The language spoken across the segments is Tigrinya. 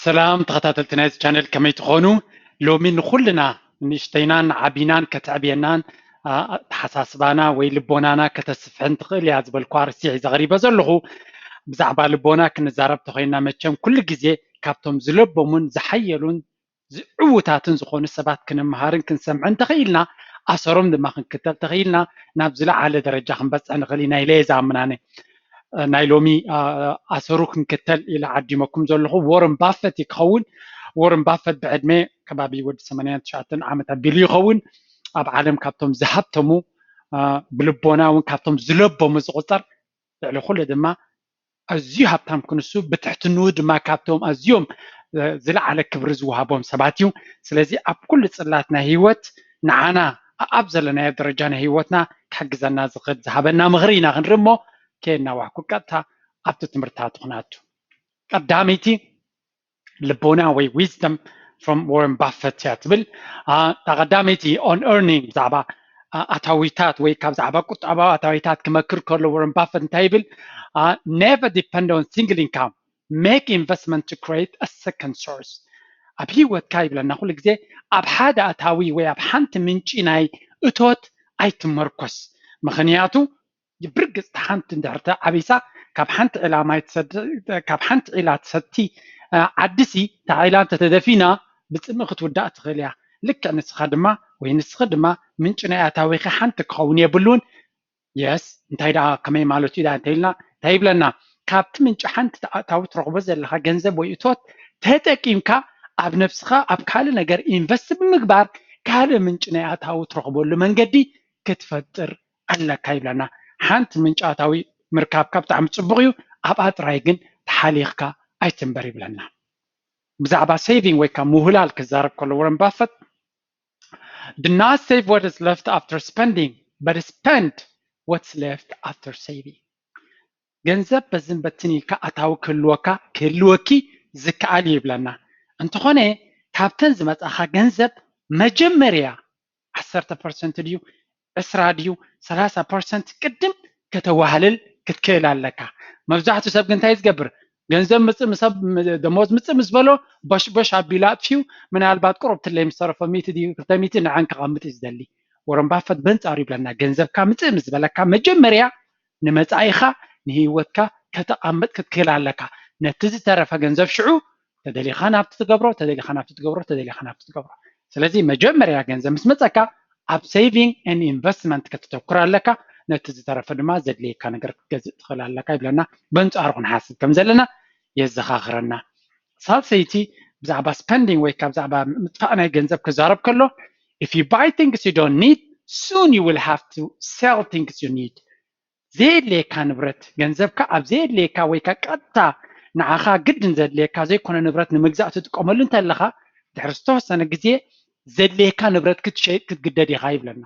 ሰላም ተኸታተልቲ ናይዚ ቻነል፣ ከመይ ትኾኑ? ሎሚ ንኹልና ንእሽተይናን ዓቢናን ከተዕብየናን፣ ኣ፣ ኣተሓሳስባና ወይ ልቦናና ከተስፍሕን ትኽእል እያ ዝበልኩዋ ርእሲ ሒዘ ቀሪበ ዘለኹ። ብዛዕባ ልቦና ክንዛረብ ተኾይንና፣ መቸም ኩሉ ግዜ ካብቶም ዝለበሙን ዝሓየሉን ዝዕዉታትን ዝኾኑ ሰባት ክንመሃርን ክንሰምዕን ተኽኢልና፣ ኣሰሮም ድማ ክንክተል ተኽኢልና፣ ናብ ዝለዓለ ደረጃ ክንበፅሕ ንኽእል ኢና ኢለ እየ ዝኣምን ኣነ። እ፣ ናይ ሎሚ፣ እ፣ ኣሰሩ ክንክተል ኢለ ዓዲመኩም ዘለኹ ዎረን ባፈት እዩ ክኸውን። ዎረን ባፈት ብዕድመ ከባቢ ወዲ ሰማንያን ትሽዓተን ዓመት ኣቢሉ ይኸውን። ኣብ ዓለም ካብቶም ዝሃብተሙ፣ እ፣ ብልቦና እውን ካብቶም ዝለበሙ ዝቑጸር፣ ልዕሊ ኩሉ ድማ ኣዝዩ ሃብታም ክንሱ፣ ብትሕትንኡ ድማ ካብቶም ኣዝዮም፣ እ፣ ዝለዓለ ክብሪ ዝወሃቦም ሰባት እዩ። ስለዚ ኣብ ኩሉ ጽላት ናይ ህይወት ንዓና ኣብ ዘለናዮ ደረጃ ናይ ህይወትና ክሕግዘና ዝኽእል ዝሃበና ምኽሪ ኢና ክንርኢ እሞ፣ ከየናዋሕኩ ቀጥታ ኣብቲ ትምህርትታቱ ክንኣቱ። ቀዳመይቲ ልቦና ወይ wisdom from Warren Buffett እያ ትብል። አ፣ እታ ቀዳመይቲ on earning፣ ብዛዕባ፣ አ፣ ኣታዊታት ወይ ካብ ዛዕባ ቁጠባዊ ኣታዊታት ክመክር ከሎ ዎረን ባፈት እንታይ ይብል? አ፣ never depend on single income, make investment to create a second source። ኣብ ህይወትካ ይብለና ኩሉ ግዜ ኣብ ሓደ ኣታዊ ወይ ኣብ ሓንቲ ምንጪ ናይ እቶት ኣይትመርኮስ። ምኽንያቱ ብርግጽ ሓንቲ እንድሕር ተዓቢሳ ካብ ሓንቲ ዒላ ማይ ትሰቲ፣ ካብ ሓንቲ ዒላ ትሰቲ፣ አ፣ ዓዲሲ እታ ዒላ እንተተደፊና ብጽምኢ ክትውዳእ ትኽእል እያ። ልክዕ ንስኻ ድማ ወይ ንስኺ ድማ ምንጪ ናይ ኣታዊኺ ሓንቲ ክኸውን የብሉን። የስ፣ እንታይ ደኣ ከመይ ማለቱ እዩ ደኣ እንተኢልና እንታይ ይብለና? ካብቲ ምንጪ ሓንቲ ኣታዊ ትረኽቦ ዘለኻ ገንዘብ ወይ እቶት ተጠቂምካ ኣብ ነብስኻ ኣብ ካልእ ነገር ኢንቨስት ብምግባር ካልእ ምንጪ ናይ ኣታዊ ትረኽበሉ መንገዲ ክትፈጥር ኣለካ ይብለና። ሓንቲ ምንጪ ኣታዊ ምርካብካ ብጣዕሚ ጽቡቕ እዩ፣ ኣብኣ ጥራይ ግን ተሓሊኽካ ኣይትንበር ይብለና። ብዛዕባ ሴቪንግ ወይ ከዓ ምውህላል ክዛረብ ከሎ ዎረን ባፈት፣ "Do not save what is left after spending, but spend what's left after saving." ገንዘብ በዝን በትን ኢልካ ኣታዊ ክህልወካ ክህልወኪ ዝከኣል እዩ ይብለና። እንተኾነ ካብተን ዝመጻኻ ገንዘብ መጀመርያ ዓሰርተ ፐርሰንት ድዩ፣ ዕስራ ድዩ፣ ሰላሳ ፐርሰንት ቅድም ከተዋህልል ክትክእል ኣለካ። መብዛሕትኡ ሰብ ግን እንታይ ዝገብር? ገንዘብ ምጽእ ምስ፣ ደሞዝ ምጽእ ምስ በሎ በሽበሽ ኣቢሉ ኣጥፊኡ፣ ምናልባት ቁሩብ ትለይ ምስ ተረፎ ሚእቲ ድዩ ክልተ ሚእቲ ንዐን ከቐምጥ እዩ ዝደሊ። ዎረን ባፈት በንጻሩ ይብለና፣ ገንዘብካ ምጽእ ምስ በለካ መጀመርያ ንመጻኢኻ ንህይወትካ ከተቐምጥ ክትክእል ኣለካ። ነቲ ዝተረፈ ገንዘብ ሽዑ ተደሊኻ ናብቲ ትገብሮ፣ ተደሊኻ ናብቲ ትገብሮ፣ ተደሊኻ ናብቲ ትገብሮ። ስለዚ መጀመርያ ገንዘብ ምስ መጸካ ኣብ saving and investment ከተተኩር ኣለካ። ነቲ ዝተረፈ ድማ ዘድልየካ ነገር ክትገዝእ ትኽእል ኣለካ ይብለና። በንጻሩ ክንሓስብ ከም ዘለና የዘኻኽረና። ሳልሰይቲ ብዛዕባ ስፐንዲንግ ወይ ካብ ብዛዕባ ምጥፋእ ናይ ገንዘብ ክዛረብ ከሎ፣ "If you buy things you don't need, soon you will have to sell things you need." ዘየድልየካ ንብረት፣ ገንዘብካ ኣብ ዘየድልየካ ወይ ከኣ ቀጥታ ንዓኻ ግድን ዘድልየካ ዘይኮነ ንብረት ንምግዛእ ትጥቀመሉ እንተለኻ፣ ድሕሪ ዝተወሰነ ግዜ ዘድልየካ ንብረት ክትሸይጥ ክትግደድ ኢኻ ይብለና።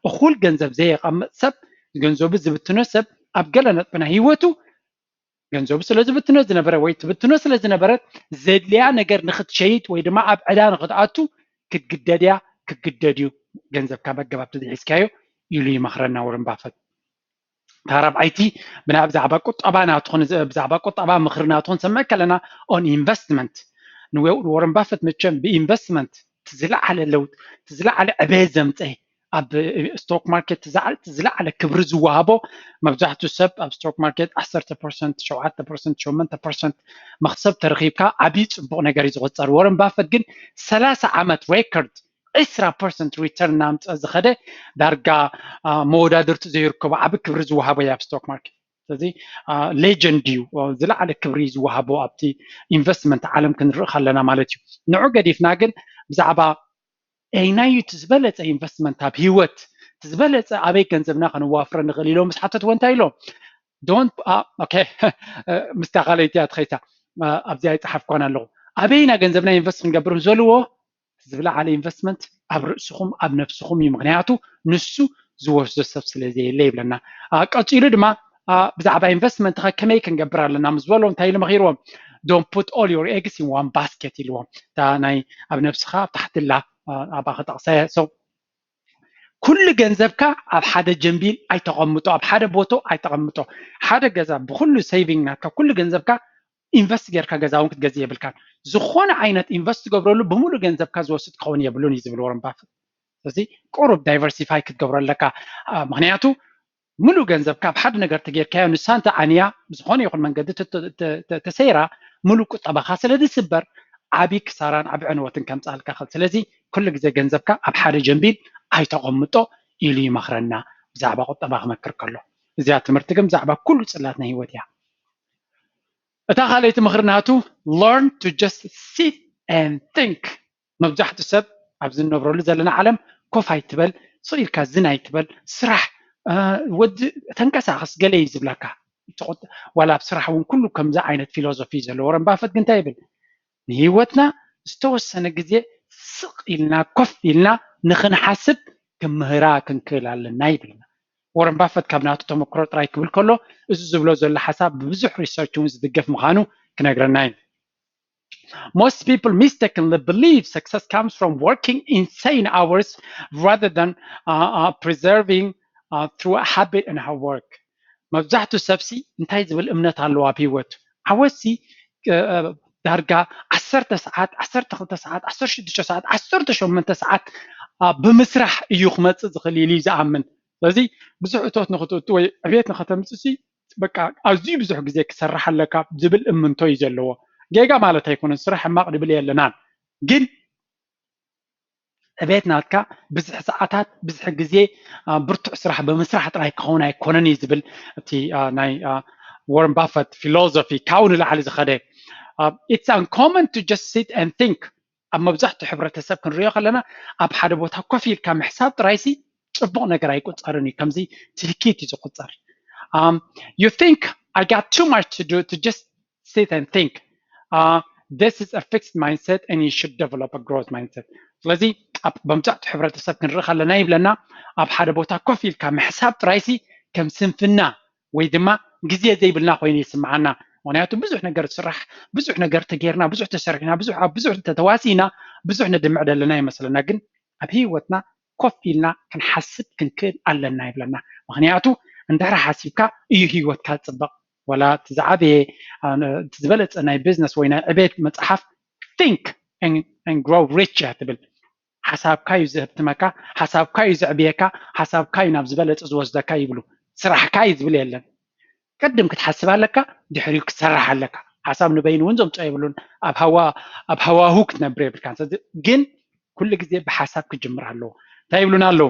እኹል ገንዘብ ዘየቐምጥ ሰብ፣ ገንዘቡ ዝብትኖ ሰብ ኣብ ገለ ነጥቢ ናይ ህይወቱ ገንዘቡ ስለ ዝብትኖ ዝነበረ ወይ ትብትኖ ስለ ዝነበረት ዘድልያ ነገር ንክትሸይጥ ወይ ድማ ኣብ ዕዳ ንክትኣቱ ክትግደድ እያ፣ ክትግደድ እዩ፣ ገንዘብካ በገባብ ተዘይሒዝካዮ ኢሉ ይመኽረና ዎረን ባፈት። እታ ራብዓይቲ ብና-፣ ብዛዕባ ቁጠባ ናቱ ኹን-፣ ብዛዕባ ቁጠባ ምኽሪ ናቱ ክንሰምዕ ከለና on investment ንወ-፣ ዎረን ባፈት መቸም ብኢንቨስትመንት እቲ ዝለዓለ ለውጥ፣ እቲ ዝለዓለ ዕቤት ዘምፀ ኣብ ስቶክ ማርኬት እቲ ዝዓ-፣ እቲ ዝለዓለ ክብሪ ዝወሃቦ፣ መብዛሕትኡ ሰብ ኣብ ስቶክ ማርኬት ዓሰርተ ፐርሰንት፣ ሸውዓተ ፐርሰንት፣ ሸሞንተ ፐርሰንት መኽሰብ ተረኺብካ ዓብዪ ፅቡቕ ነገር እዩ ዝቑፀር። ዎረን ባፈት ግን ሰላሳ ዓመት ሬከርድ ዕስራ ፐርሰንት ሪተርን እናምፀ ዝኸደ ዳርጋ፣ አ፣ መወዳድርቱ ዘይርከቦ ዓቢ ክብሪ ዝወሃቦ እዩ ኣብ ስቶክ ማርኬት። ስለዚ፣ አ፣ ሌጀንድ እዩ፣ አ፣ ዝለዓለ ክብሪ ዝወሃቦ ኣብቲ ኢንቨስትመንት ዓለም ክንርኢ ከለና ማለት እዩ። ንዑ ገዲፍና ግን ብዛዕባ ኣይናዩ እቲ ዝበለጸ ኢንቨስትመንት ኣብ ህይወት፣ እቲ ዝበለጸ ኣበይ ገንዘብና ከነዋፍሮ ንኽእል ኢሎም ምስ ሓተትዎ እንታይ ኢሎም? ዶንት፣ አ፣ ኦኬ፣ ምስታ ካልኣይቲ እያ ትኸይታ፣ አ፣ ኣብዚኣ ኣይጸሓፍኳን ኣለኹ። ኣበይና ገንዘብና ኢንቨስት ክንገብር ምስ በልዎ፣ እቲ ዝለዓለ ኢንቨስትመንት ኣብ ርእስኹም፣ ኣብ ነፍስኹም እዩ። ምኽንያቱ ንሱ ዝወስዶ ሰብ ስለ ዘየለ ይብለና። አ፣ ቀጺሉ ድማ፣ አ፣ ብዛዕባ ኢንቨስትመንት ኸ ከመይ ክንገብር ኣለና ምስ በሎ እንታይ ኢሉ መኺርዎም? "Don't put all your eggs in one basket" ኢልዎም። እታ ናይ ኣብ ነብስኻ ኣብ ታሕቲ ኣላ፣ አ፣ ኣብኣ ክጠቕሳ እየ። So፣ ኩሉ ገንዘብካ ኣብ ሓደ ጀንቢል ኣይተቐምጦ፣ ኣብ ሓደ ቦቶ ኣይተቐምጦ። ሓደ ገዛ ብኩሉ ሴቪንግ ናትካ፣ ኩሉ ገንዘብካ ኢንቨስት ጌርካ ገዛ እውን ክትገዝእ የብልካን። ዝኾነ ዓይነት ኢንቨስት ትገብረሉ ብምሉእ ገንዘብካ ዝወስድ ክኸውን የብሉን እዩ ዝብል ወረን ባፈት። ስለዚ ቁሩብ ዳይቨርሲፋይ ክትገብሮ ኣለካ። ምክንያቱ ምሉእ ገንዘብካ ኣብ ሓደ ነገር ተጌርካዮ ንሳ እንተ ዓንያ ብዝኾነ ይኹን መንገዲ ተሰይራ ምሉእ ቁጠባኻ ስለ ዝስበር ዓብዪ ክሳራን ዓብዪ ዕንወትን ከምፅኣልካ ኽእል። ስለዚ ኩሉ ግዜ ገንዘብካ ኣብ ሓደ ጀንቢል ኣይተቐምጦ ኢሉ ይመኽረና ብዛዕባ ቁጠባ ክመክር ከሎ። እዚኣ ትምህርቲ ግን ብዛዕባ ኩሉ ፅላት ናይ ህይወት እያ። እታ ካልኣይቲ ምኽሪ ናቱ learn to just sit and think። መብዛሕትኡ ሰብ ኣብዚ እንነብረሉ ዘለና ዓለም ኮፍ ኣይትበል፣ ስቕ ኢልካ ዝን ኣይትበል፣ ስራሕ ወዲ ተንቀሳቐስ ገለ እዩ ዝብለካ። ዋላ ኣብ ስራሕ እውን ኩሉ ከምዚ ዓይነት ፊሎዞፊ እዩ ዘለዎ። ወረን ባፈት ግን እንታይ ይብል? ንህይወትና ዝተወሰነ ግዜ ስቕ ኢልና ኮፍ ኢልና ንኽንሓስብ ክምህራ ክንክእል ኣለና ይብልና። ወረን ባፈት ካብ ናቱ ተመክሮ ጥራይ ክብል ከሎ እዚ ዝብሎ ዘሎ ሓሳብ ብብዙሕ ሪሰርች እውን ዝድገፍ ምዃኑ ክነግረና እዩ። Most people mistakenly believe success comes from working insane hours rather than uh, uh, preserving uh, through a habit and hard work. መብዛሕትኡ ሰብሲ እንታይ ዝብል እምነት ኣለዎ ኣብ ህይወቱ? ዓወትሲ ዳርጋ ዓሰርተ ሰዓት፣ ዓሰርተ ክልተ ሰዓት፣ ዓሰርተ ሽዱሽተ ሰዓት፣ ዓሰርተ ሸሞንተ ሰዓት ብምስራሕ እዩ ክመፅእ ዝኽእል ኢሉ እዩ ዝኣምን። ስለዚ ብዙሕ እቶት ንክትእቱ ወይ ዕቤት ንከተምፅእ በቃ ኣዝዩ ብዙሕ ግዜ ክሰርሕ ኣለካ ዝብል እምንቶ እዩ ዘለዎ። ጌጋ ማለት ኣይኮነን፣ ስራሕ ሕማቕ ንብል የለናን፣ ግን ዕቤት ናትካ ብዝሒ ሰዓታት፣ ብዝሒ ግዜ ብርቱዕ ስራሕ ብምስራሕ ጥራይ ክኸውን ኣይኮነን እዩ ዝብል እቲ ናይ ወረን ባፈት ፊሎዞፊ ካብኡ ንላዕሊ ዝኸደ። It's uncommon to just sit and think። ኣብ መብዛሕትኡ ሕብረተሰብ ክንሪኦ ከለና ኣብ ሓደ ቦታ ኮፍ ኢልካ ምሕሳብ ጥራይሲ ፅቡቕ ነገር ኣይቁፀርን እዩ። ከምዚ ትህኪት እዩ ዝቁፀር። You think I got too much to do to just sit and think. This is a fixed mindset and you should develop a growth mindset. ስለዚ ኣብ መብዛሕትኡ ሕብረተሰብ ክንርኢ ከለና ይብለና ኣብ ሓደ ቦታ ኮፍ ኢልካ ምሕሳብ ጥራይሲ ከም ስንፍና ወይ ድማ ግዜ ዘይብልና ኮይኑ ይስምዓና። ምክንያቱ ብዙሕ ነገር ዝስራሕ፣ ብዙሕ ነገር ተጌርና፣ ብዙሕ ተሰሪሕና፣ ብዙሕ ኣብ ብዙሕ ተተዋሲና፣ ብዙሕ ነድምዕ ዘለና ይመስለና። ግን ኣብ ህይወትና ኮፍ ኢልና ክንሓስብ ክንክእል ኣለና ይብለና። ምክንያቱ እንድሕር ሓሲብካ እዩ ህይወትካ ዝፅበቕ። ወላ እቲ ዝዓበየ ዝበለፀ ናይ ቢዝነስ ወይ ናይ ዕቤት መፅሓፍ think and grow rich እያ ትብል። ሓሳብካ እዩ ዘህብትመካ፣ ሓሳብካ እዩ ዘዕብየካ፣ ሓሳብካ እዩ ናብ ዝበለፀ ዝወስደካ ይብሉ። ስራሕካ እዩ ዝብል የለን። ቅድም ክትሓስብ ኣለካ፣ ድሕሪኡ ክትሰርሕ ኣለካ። ሓሳብ ንበይኑ እውን ዘምፅኦ የብሉን። ኣብ ሃዋ ኣብ ሃዋሁ ክትነብር የብልካን። ስለዚ ግን ኩሉ ግዜ ብሓሳብ ክጅምር ኣለዎ። እንታይ ይብሉና ኣለዉ?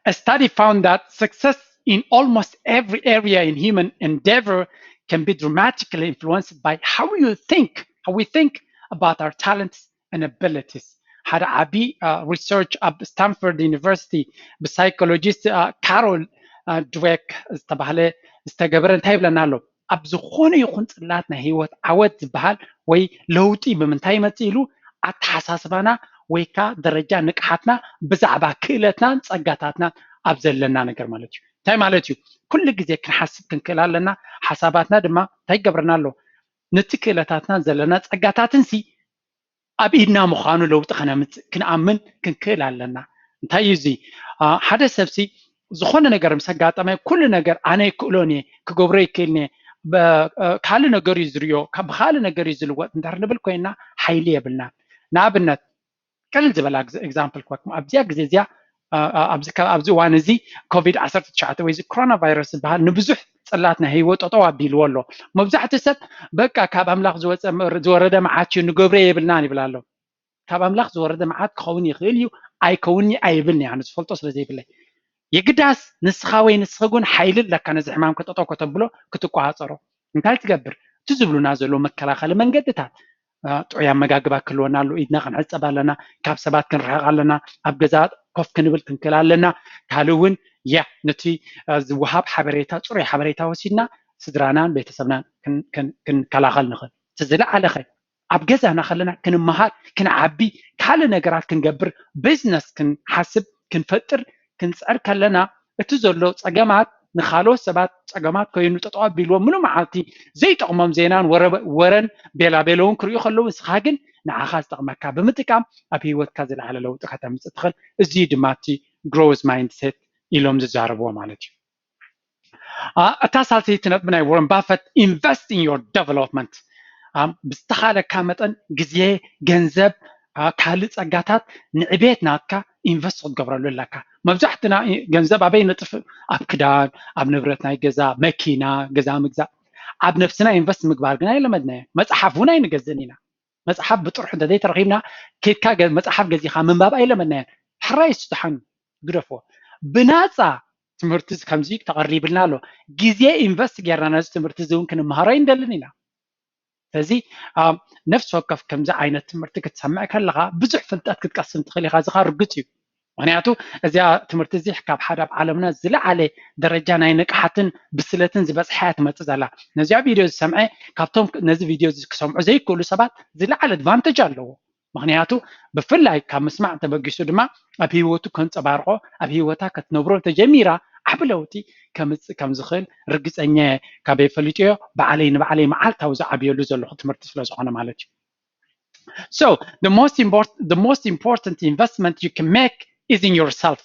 A study found that success in almost every area in human endeavor can be dramatically influenced by how you think, how we think about our talents and abilities. ሓደ ዓቢ ሪሰርች ኣብ ስታንፎርድ ዩኒቨርሲቲ ብሳይኮሎጂስት ካሮል ድዌክ ዝተባህለ ዝተገበረ እንታይ ይብለና ኣሎ? ኣብ ዝኾነ ይኹን ፅላት ናይ ህይወት ዓወት ዝበሃል ወይ ለውጢ ብምንታይ ይመፅእ ኢሉ ኣተሓሳስባና ወይ ከዓ ደረጃ ንቅሓትና ብዛዕባ ክእለትናን ፀጋታትናን ኣብ ዘለና ነገር ማለት እዩ። እንታይ ማለት እዩ? ኩሉ ግዜ ክንሓስብ ክንክእል ኣለና። ሓሳባትና ድማ እንታይ ይገብረና ኣሎ? ነቲ ክእለታትናን ዘለና ፀጋታትንሲ ኣብ ኢድና ምዃኑ ለውጢ ከነምፅእ ክንኣምን ክንክእል ኣለና። እንታይ እዩ እዚ? ሓደ ሰብሲ ዝኾነ ነገር ምስ ኣጋጠመ ኩሉ ነገር ኣነ ይክእሎን እየ፣ ክገብሮ ይክእልን እየ፣ ካልእ ነገር እዩ ዝርዮ፣ ብካልእ ነገር እዩ ዝልወጥ እንድሕር ንብል ኮይና ሓይሊ የብልና። ንኣብነት ቀልል ዝበላ ኤግዛምፕል ክወኩም ኣብዚኣ ግዜ እዚኣ ኣብዚ እዋን እዚ ኮቪድ ዓሰርተ ትሽዓተ ወይ እዚ ኮሮና ቫይረስ ዝበሃል ንብዙሕ ፅላት ናይ ህይወት ጠጠው ኣቢልዎ ኣሎ። መብዛሕትኡ ሰብ በቃ ካብ ኣምላኽ ዝወፀ ዝወረደ መዓት እዩ ንገብሮ የብልናን ይብል ኣሎ። ካብ ኣምላኽ ዝወረደ መዓት ክኸውን ይኽእል እዩ ኣይከውንኒ ኣይብልን እየ ዝፈልጦ ስለ ዘይብለይ። የግዳስ ንስኻ ወይ ንስኺ ግን ሓይሊ ኣለካ ነዚ ሕማም ከጠጠው ከተብሎ ክትቆፃፀሮ። እንታይ ትገብር? እቲ ዝብሉና ዘሎ መከላኸሊ መንገድታት ጥዑይ ኣመጋግባ ክህልወና ኣሎ። ኢድና ክንሕፀብ ኣለና፣ ካብ ሰባት ክንርሕቕ ኣለና፣ ኣብ ገዛ ኮፍ ክንብል ክንክእል ኣለና። ካልእ እውን ያ ነቲ ዝወሃብ ሓበሬታ ፅሩይ ሓበሬታ ወሲድና ስድራናን ቤተሰብናን ክንከላኸል ንኽእል። እቲ ዝለዓለኸ ኣብ ገዛና ከለና ክንመሃር ክንዓቢ ካልእ ነገራት ክንገብር ቢዝነስ ክንሓስብ ክንፈጥር ክንፅዕር ከለና እቲ ዘሎ ፀገማት ንካልኦት ሰባት ፀገማት ኮይኑ ጠጠው ኣቢልዎም ምሉእ መዓልቲ ዘይጠቕሞም ዜናን ወረን ቤላቤለውን ክርእዩ ከለዉ ንስኻ ግን ንዓኻ ዝጠቕመካ ብምጥቃም ኣብ ህይወትካ ዝለዓለ ለውጢ ከተምፅእ ትኽእል። እዚ ድማ እቲ ግሮዝ ማይንድሴት ኢሎም ዝዛረብዎ ማለት እዩ። እታ ሳልሰይቲ ነጥቢ ናይ ወረን ባፈት invest in your development። ብዝተኻለካ መጠን ግዜ፣ ገንዘብ፣ ካልእ ጸጋታት ንዕቤት ናትካ ኢንቨስት ክትገብረሉ ኣለካ። መብዛሕትና ገንዘብ ኣበይ ነጥፍ? ኣብ ክዳን፣ ኣብ ንብረት ናይ ገዛ፣ መኪና፣ ገዛ ምግዛእ። ኣብ ነብስና ኢንቨስት ምግባር ግን ኣይለመድናዮ። መጽሓፍ እውን ኣይንገዝእን ኢና። መጽሓፍ ብጥርሑ እንተዘይተረኺብና ኬድካ መጽሓፍ ገዚኻ ምንባብ ኣይለመድናዮን። ሕራይ ስቱሓን ግደፎ። ብናጻ ትምህርቲ ከምዚ ተቐሪብልና ኣሎ። ግዜ ኢንቨስት ጌርና ነዚ ትምህርቲ እዚ እውን ክንመሃሮ ኣይንደልን ኢና። ስለዚ ነፍሲ ወከፍ ከምዚ ዓይነት ትምህርቲ ክትሰምዕ ከለኻ ብዙሕ ፍልጠት ክትቀስም ትኽእል ኢኻ። እዚ ኸኣ ርግጽ እዩ። ምኽንያቱ እዚኣ ትምህርቲ እዚ ካብ ሓደ ኣብ ዓለምና ዝለዓለ ደረጃ ናይ ንቕሓትን ብስለትን ዝበጽሐ እያ ትመጽእ ዘላ። ነዚኣ ቪድዮ ዝሰምዐ ካብቶም ነዚ ቪድዮ እዚ ክሰምዑ ዘይክእሉ ሰባት ዝለዓለ ኣድቫንቴጅ ኣለዎ። ምኽንያቱ ብፍላይ ካብ ምስማዕ ተበጊሱ ድማ ኣብ ህይወቱ ከንጸባርቆ ኣብ ህይወታ ክትነብሮ ተጀሚራ ዓቢ ለውጢ ከምጽእ ከም ዝኽእል ርግጸኛ እየ። ካበይ ፈሊጥዮ? ባዕለይ ንባዕለይ መዓልታዊ ዝዓብየሉ ዘለኹ ትምህርቲ ስለ ዝኾነ ማለት እዩ። So the most important the most important investment you can make is in yourself።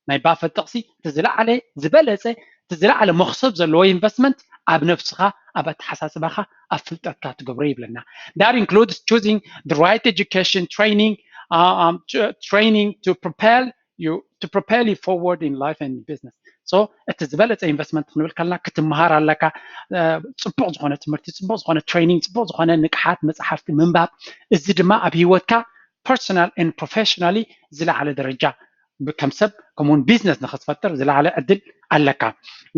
ናይ ባፈት ጥቕሲ እቲ ዝለዓለ ዝበለጸ እቲ ዝለዓለ መኽሰብ ዘለዎ ኢንቨስትመንት ኣብ ነብስኻ፣ ኣብ ኣተሓሳስባኻ፣ ኣብ ፍልጠትካ ትገብሮ ይብለና። That includes choosing the right education, training, uh, um, training to propel you to propel you forward in life and business. So እቲ ዝበለጸ ኢንቨስትመንት ክንብል ከለና ክትመሃር ኣለካ። ጽቡቕ ዝኾነ ትምህርቲ፣ ጽቡቕ ዝኾነ ትሬኒንግ፣ ጽቡቕ ዝኾነ ንቅሓት መጽሓፍቲ ምንባብ፣ እዚ ድማ ኣብ ህይወትካ personal and professionally ዝለዓለ ደረጃ ከም ሰብ ከምኡውን ቢዝነስ ንክትፈጥር ዝለዓለ ዕድል ኣለካ።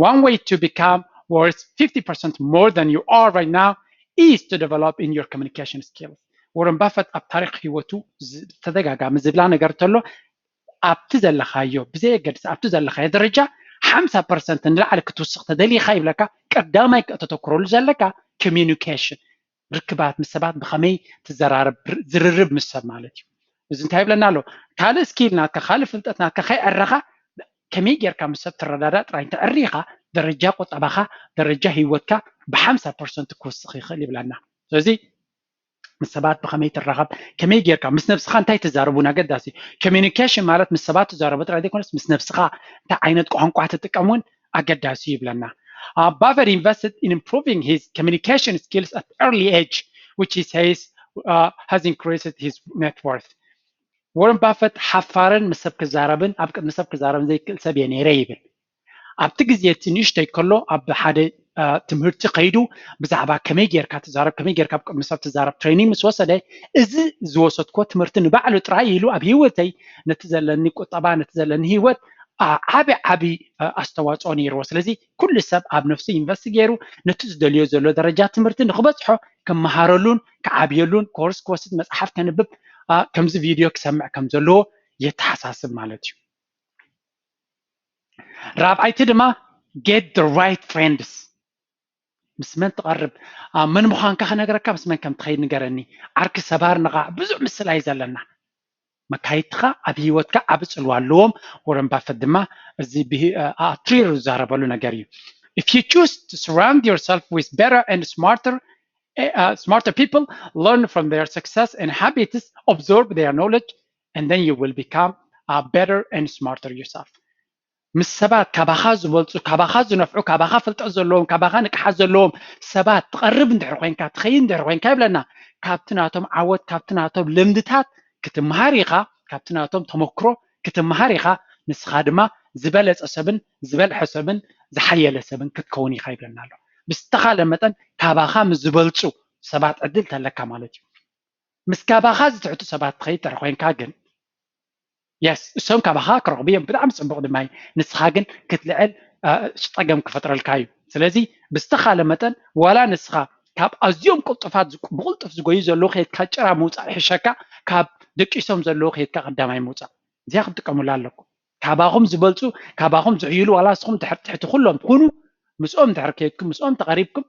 One way to become worth fifty percent more than you are right now is to develop in your communication skills. ወረን ባፈት ኣብ ታሪክ ህይወቱ ተደጋጋሚ ዝብላ ነገር ተሎ ኣብቲ ዘለካዮ ብዘየገድስ ኣብቲ ዘለካዮ ደረጃ ሓምሳ ፐርሰንት ንላዕሊ ክትውስኽ ተደሊካ ይብለካ። ቀዳማይ ከተተኩረሉ ዘለካ ኮሚኒኬሽን፣ ርክባት ምስ ሰባት ብከመይ ትዘራረብ፣ ዝርርብ ምስ ሰብ ማለት እዩ። እዚ እንታይ ይብለና ኣሎ? ካልእ ስኪል ናትካ ካልእ ፍልጠት ናትካ ከይዕረኻ ከመይ ጌርካ ምስ ሰብ ትረዳዳእ ጥራይ እንተዕሪኻ ደረጃ ቁጠባኻ ደረጃ ህይወትካ ብሓምሳ ፐርሰንት ክውስኽ ይኽእል ይብለና። ስለዚ ምስ ሰባት ብከመይ ትራኸብ፣ ከመይ ጌርካ ምስ ነብስኻ እንታይ ትዛረብ እውን ኣገዳሲ እዩ። ኮሚኒኬሽን ማለት ምስ ሰባት ትዛረቡ ጥራይ ዘይኮነስ ምስ ነብስኻ እንታይ ዓይነት ቋንቋ ትጥቀም እውን ኣገዳሲ እዩ ይብለና። Buffett invested in improving his communication skills at early age, which he says has increased his net worth. ወረን ባፈት ሓፋርን ምስ ሰብ ክዛረብን ኣብ ቅድሚ ሰብ ክዛረብን ዘይክእል ሰብ እየ ነይረ ይብል። ኣብቲ ግዜ እቲ ንእሽተይ ከሎ ኣብ ሓደ ትምህርቲ ከይዱ ብዛዕባ ከመይ ጌርካ ትዛረብ ከመይ ጌርካ ኣብ ቅድሚ ሰብ ትዛረብ ትሬኒንግ ምስ ወሰደ እዚ ዝወሰድኮ ትምህርቲ ንባዕሉ ጥራይ ኢሉ ኣብ ህይወተይ ነቲ ዘለኒ ቁጠባ ነቲ ዘለኒ ህይወት ዓቢ ዓቢ ኣስተዋፅኦ ነይርዎ። ስለዚ ኩሉ ሰብ ኣብ ነፍሱ ኢንቨስት ገይሩ ነቲ ዝደልዮ ዘሎ ደረጃ ትምህርቲ ንክበፅሖ ክመሃረሉን ክዓብየሉን ኮርስ ክወስድ መፅሓፍ ከንብብ ከምዚ ቪድዮ ክሰምዕ ከም ዘለዎ የተሓሳስብ ማለት እዩ። ራብዓይቲ ድማ get the right friends። ምስ መን ትቐርብ? መን ምዃንካ ክነግረካ ምስ መን ከም ትኸይድ ንገረኒ። ዓርኪ ሰባር ንቓዕ ብዙሕ ምስላ እዩ ዘለና። መካይድትኻ ኣብ ህይወትካ ዓቢ ጽልዋ ኣለዎም። ወረን ባፈት ድማ እዚ ኣትሪሩ ዝዛረበሉ ነገር እዩ። If you choose to surround yourself with better and smarter uh, smarter people, learn from their success and habits, absorb their knowledge, and then you will become uh, better and smarter yourself. ምስ ሰባት ካባኻ ዝበልፁ ካባኻ ዝነፍዑ ካባኻ ፍልጠት ዘለዎም ካባኻ ንቅሓት ዘለዎም ሰባት ትቐርብ እንድሕር ኮይንካ ትኸይድ እንድሕር ኮይንካ ይብለና። ካብቲ ናቶም ዓወት ካብቲ ናቶም ልምድታት ክትመሃር ኢኻ። ካብቲ ናቶም ተመክሮ ክትመሃር ኢኻ። ንስኻ ድማ ዝበለፀ ሰብን ዝበልሐ ሰብን ዝሓየለ ሰብን ክትከውን ኢኻ ይብለና ኣሎ። ብዝተኻለ መጠን ካባኻ ምስ ዝበልፁ ሰባት ዕድል ተለካ ማለት እዩ። ምስ ካባኻ ዝትሕቱ ሰባት ትኸይድ ተረ ኮይንካ ግን የስ እሶም ካባኻ ክረኽቡ እዮም። ብጣዕሚ ፅቡቕ ድማ እዩ። ንስኻ ግን ክትልዕል ፀገም ክፈጥረልካ እዩ። ስለዚ ብዝተኻለ መጠን ዋላ ንስኻ ካብ ኣዝዮም ቅልጡፋት ብቕልጡፍ ዝጎዩ ዘለዉ ከይድካ ጭራ ምውፃእ ይሕሸካ ካብ ደቂሶም ዘለዉ ከይድካ ቀዳማይ ምውፃእ። እዚኣ ክትጥቀሙላ ኣለኩም። ካባኹም ዝበልፁ ካባኹም ዝሕይሉ ዋላ ንስኹም ድሕር ትሕቲ ኩሎም ትኹኑ ምስኦም ድሕር ከይድኩም ምስኦም ተቐሪብኩም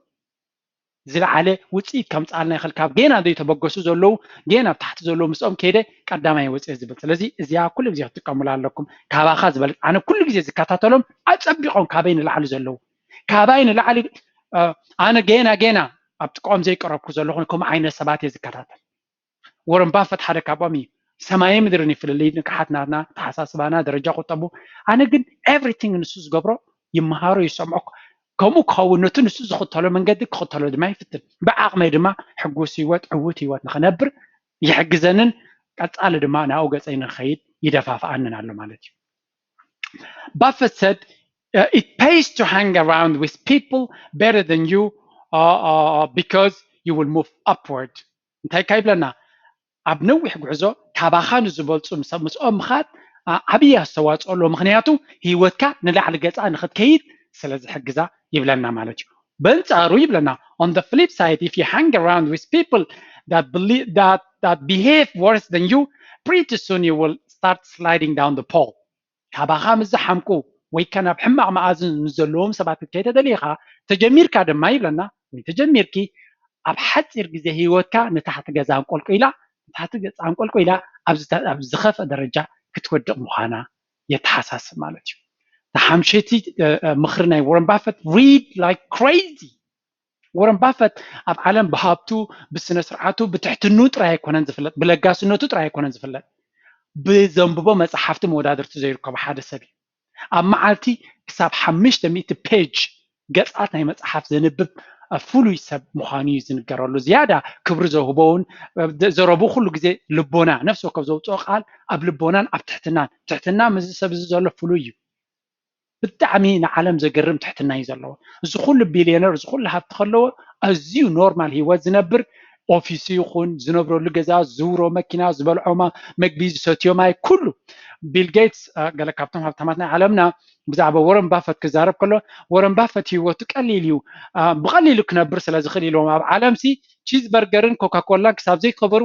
ዝለዓለ ውፅኢት ከምፅኣልና ይኽእል። ካብ ጌና ዘይተበገሱ ዘለዉ ጌና ኣብ ታሕቲ ዘለዉ ምስኦም ከይደ ቀዳማይ ወፅኤ ዝብል። ስለዚ እዚኣ ኩሉ ግዜ ክትጥቀሙላ ኣለኩም። ካባኻ ዝበልፅ ኣነ ኩሉ ግዜ ዝከታተሎም ኣፀቢቖም ካበይ ንላዕሊ ዘለዉ ካባይ ንላዕሊ ኣነ ጌና ጌና ኣብ ጥቃኦም ዘይቀረብኩ ዘለኹ ከምኡ ዓይነት ሰባት እየ ዝከታተል። ወረን ባፈት ሓደ ካብኦም እዩ። ሰማይ ምድርን ይፍልልይ ንቅሓት ናትና ተሓሳስባና ደረጃ ቁጠቡ። ኣነ ግን ኤቭሪቲንግ ንሱ ዝገብሮ ይመሃሮ ይሰምዖ። ከምኡ ክኸውን ነቲ ንሱ ዝኽተሎ መንገዲ ክኽተሎ ድማ ይፍትን። ብዓቕመይ ድማ ሕጉስ ህይወት፣ ዕዉት ህይወት ንኽነብር ይሕግዘንን ቀጻሊ ድማ ናብኡ ገጸይ ንኽኸይድ ይደፋፍኣንን ኣሎ ማለት እዩ። Buffett said, uh, it pays to hang around with people better than you, uh, uh, because you will move upward. እንታይ ካ ይብለና? ኣብ ነዊሕ ጉዕዞ ካባኻ ንዝበልፁ ምስ ምስኦም ምኻድ ዓብዪ ኣስተዋፅኦ ኣለዎ። ምክንያቱ ህይወትካ ንላዕሊ ገፃ ንክትከይድ ስለ ዝሕግዛ ይብለና ማለት እዩ። በንፃሩ ይብለና፣ on the flip side, if you hang around with people that believe that that behave worse than you, pretty soon you will start sliding down the pole. ካባኻ ምስ ዝሓምቁ ወይ ከ ናብ ሕማቕ መኣዝን ምስ ዘለዎም ሰባት ክትከይድ ተደሊኻ ተጀሚርካ ድማ ይብለና፣ ወይ ተጀሚርኪ ኣብ ሓፂር ግዜ ህይወትካ ንታሕቲ ገዛ ኣንቆልቁላ ንታሕቲ ገዛ ኣንቆልቁላ ኣብ ዝኸፍአ ደረጃ ክትወድቕ ምዃና የተሓሳስብ ማለት እዩ። ተሓምሸቲ ምኽሪ ናይ ወረን ባፈት፣ read like crazy። ወረን ባፈት ኣብ ዓለም ብሃብቱ፣ ብስነ ስርዓቱ፣ ብትሕትኑ ጥራይ ኣይኮነን ዝፍለጥ፣ ብለጋስነቱ ጥራይ ኣይኮነን ዝፍለጥ፣ ብዘንብቦ መፅሓፍቲ መወዳድርቲ ዘይርከቦ ሓደ ሰብ እዩ። ኣብ መዓልቲ ክሳብ ሓሙሽተ ሚእቲ ፔጅ ገፃት ናይ መፅሓፍ ዘንብብ ፍሉይ ሰብ ምዃኑ እዩ ዝንገረሉ። ዝያዳ ክብሪ ዘውህቦውን ዘረቡ ኩሉ ግዜ ልቦና፣ ነፍሲ ወከፍ ዘውፅኦ ቃል ኣብ ልቦናን ኣብ ትሕትናን፣ ትሕትና ምስዚ ሰብ እዚ ዘሎ ፍሉይ እዩ። ብጣዕሚ ንዓለም ዘገርም ትሕትና እዩ ዘለዎ። እዚ ኩሉ ቢልዮነር፣ እዚ ኩሉ ሃብቲ ከለዎ ኣዝዩ ኖርማል ህይወት ዝነብር፣ ኦፊሱ ይኹን ዝነብረሉ ገዛ፣ ዝዝውሮ መኪና፣ ዝበልዖ መግቢ፣ ዝሰትዮ ማይ፣ ኩሉ። ቢል ጌትስ ገለ ካብቶም ሃብታማት ናይ ዓለምና ብዛዕባ ወረን ባፈት ክዛረብ ከሎ፣ ወረን ባፈት ህይወቱ ቀሊል እዩ፣ ብቐሊሉ ክነብር ስለ ዝኽእል ኢልዎም። ኣብ ዓለምሲ ቺዝ በርገርን ኮካኮላን ክሳብ ዘይከበሩ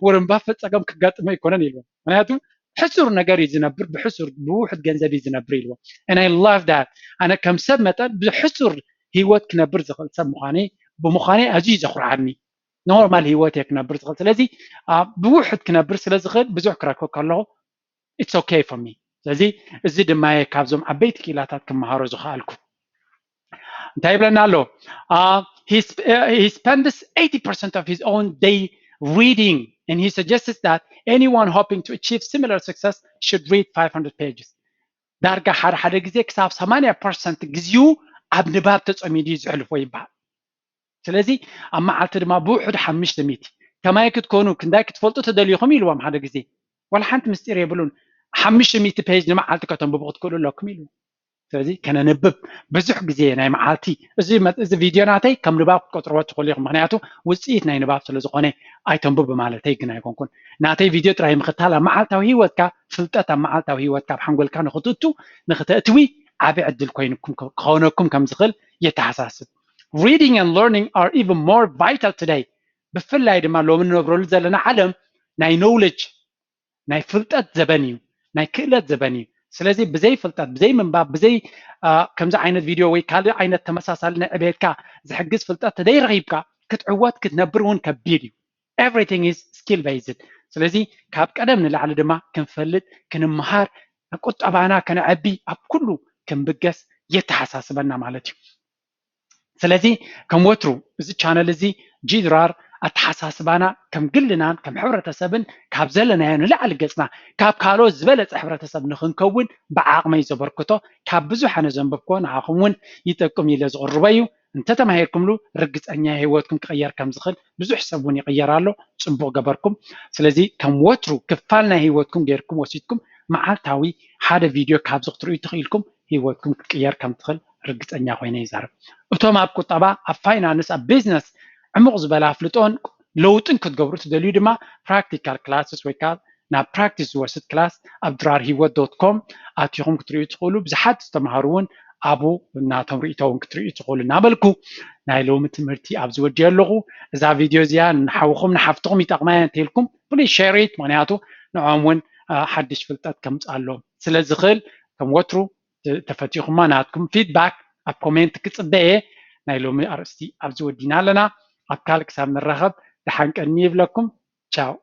ወረን ባፈት ፀገም ክጋጥሞ ኣይኮነን ኢልዎም። ምክንያቱ ሕሱር ነገር እዩ ዝነብር፣ ብሕሱር ብውሑድ ገንዘብ እዩ ዝነብር ኢልዎ። And I love that። ኣነ ከም ሰብ መጠን ብሕሱር ህይወት ክነብር ዝኽእል ሰብ ምዃነይ ብምዃነይ ኣዝዩ ዘኹርዓኒ። ኖርማል ህይወት እየ ክነብር ዝኽእል። ስለዚ ብውሑድ ክነብር ስለ ዝኽእል ብዙሕ ክረክብ ከለኹ it's okay for me። ስለዚ እዚ ድማ እየ ካብዞም ዓበይቲ ክኢላታት ክመሃሮ ዝኽኣልኩ። እንታይ ይብለና ኣሎ? He spends eighty percent of his own day reading, and he suggests that anyone hoping to achieve similar success should read five hundred pages. ዳርጋ ሓደ ሓደ ግዜ ክሳብ ሰማንያ ፐርሰንት ግዜኡ ኣብ ንባብ ተፀሚዱ እዩ ዘሕልፎ ይበሃል። ስለዚ ኣብ መዓልቲ ድማ ብውሑድ ሓሙሽተ ሚእቲ፣ ከማይ ክትኮኑ ክንዳይ ክትፈልጡ ተደሊኹም ኢልዎም ሓደ ግዜ። ዋላ ሓንቲ ምስጢር የብሉን። ሓሙሽተ ሚእቲ ፔጅ ንመዓልቲ ከተንብቡ ክትክእሉ ኣለኩም ኢልዎም። ስለዚ ከነንብብ ብዙሕ ግዜ ናይ መዓልቲ፣ እዚ ቪድዮ ናተይ ከም ንባብ ክትቆፅርዎ ትኽእሉ ኢኹም። ምክንያቱ ውፅኢት ናይ ንባብ ስለ ዝኾነ ኣይተንብቡ ማለተይ ግን ኣይኮንኩን። ናተይ ቪድዮ ጥራይ ምኽታል ኣብ መዓልታዊ ህይወትካ ፍልጠት ኣብ መዓልታዊ ህይወትካ ኣብ ሓንጎልካ ንኽትእቱ ንኽተእትዊ ዓቢ ዕድል ኮይንኩም ክኾነኩም ከም ዝኽእል የተሓሳስብ። Reading and learning are even more vital today. ብፍላይ ድማ ሎሚ ንነብረሉ ዘለና ዓለም ናይ ኖውለጅ ናይ ፍልጠት ዘበን እዩ፣ ናይ ክእለት ዘበን እዩ። ስለዚ ብዘይ ፍልጠት፣ ብዘይ ምንባብ፣ ብዘይ ከምዚ ዓይነት ቪድዮ ወይ ካልእ ዓይነት ተመሳሳሊ ናይ ዕቤትካ ዝሕግዝ ፍልጠት ተደይረኺብካ ክትዕወት ክትነብር እውን ከቢድ እዩ። Everything is skill based። ስለዚ ካብ ቀደም ንላዕሊ ድማ ክንፈልጥ ክንምሃር ቁጠባና ከነዐቢ ኣብ ኩሉ ክንብገስ የተሓሳስበና ማለት እዩ። ስለዚ ከም ወትሩ እዚ ቻነል እዚ ጂድራር ኣተሓሳስባና ከም ግልናን ከም ሕብረተሰብን ካብ ዘለናዮ ንላዕሊ ገፅና ካብ ካልኦት ዝበለፀ ሕብረተሰብ ንክንከውን ብዓቕመይ ዘበርክቶ ካብ ብዙሕ ኣነ ዘንበብኮ ንዓኹም እውን ይጠቅም ኢለ ዝቕርቦ እዩ። እንተተማሂርኩምሉ ርግፀኛ ህይወትኩም ክቕየር ከም ዝኽእል ብዙሕ ሰብ እውን ይቕየር ኣሎ። ፅቡቕ ገበርኩም። ስለዚ ከም ወትሩ ክፋል ናይ ህይወትኩም ጌርኩም ወሲድኩም መዓልታዊ ሓደ ቪድዮ ካብዚ ክትርእዩ ተኽኢልኩም ህይወትኩም ክትቅየር ከም ትኽእል ርግፀኛ ኮይነ ይዛረብ። እቶም ኣብ ቁጠባ፣ ኣብ ፋይናንስ፣ ኣብ ቢዝነስ ዕሙቕ ዝበለ ኣፍልጦን ለውጥን ክትገብሩ ትደልዩ ድማ ፕራክቲካል ክላስስ ወይ ከዓ ናብ ፕራክቲስ ዝወስድ ክላስ ኣብ ድራር ህይወት ዶት ኮም ኣቲኹም ክትርእዩ ትኽእሉ። ብዙሓት ዝተምሃሩ እውን ኣብኡ ናቶም ርእይቶ እውን ክትርእዩ ትኽእሉ እናበልኩ ናይ ሎሚ ትምህርቲ ኣብዚ ወዲኦ ኣለኹ። እዛ ቪድዮ እዚኣ ንሓውኹም ንሓፍትኹም ይጠቕማ እያ እንተኢልኩም ፕሊዝ ሸር ኢት፣ ምክንያቱ ንዖም እውን ሓድሽ ፍልጠት ከምፅኣሎም ስለ ዝኽእል ከም ወትሩ ተፈቲኹማ ናትኩም ፊድባክ ኣብ ኮሜንት ክፅበ እየ። ናይ ሎሚ ኣርእስቲ ኣብዚ ወዲና ኣለና። ኣብ ካልእ ክሳብ ንራኸብ ደሓን ቀኒ ይብለኩም። ቻው።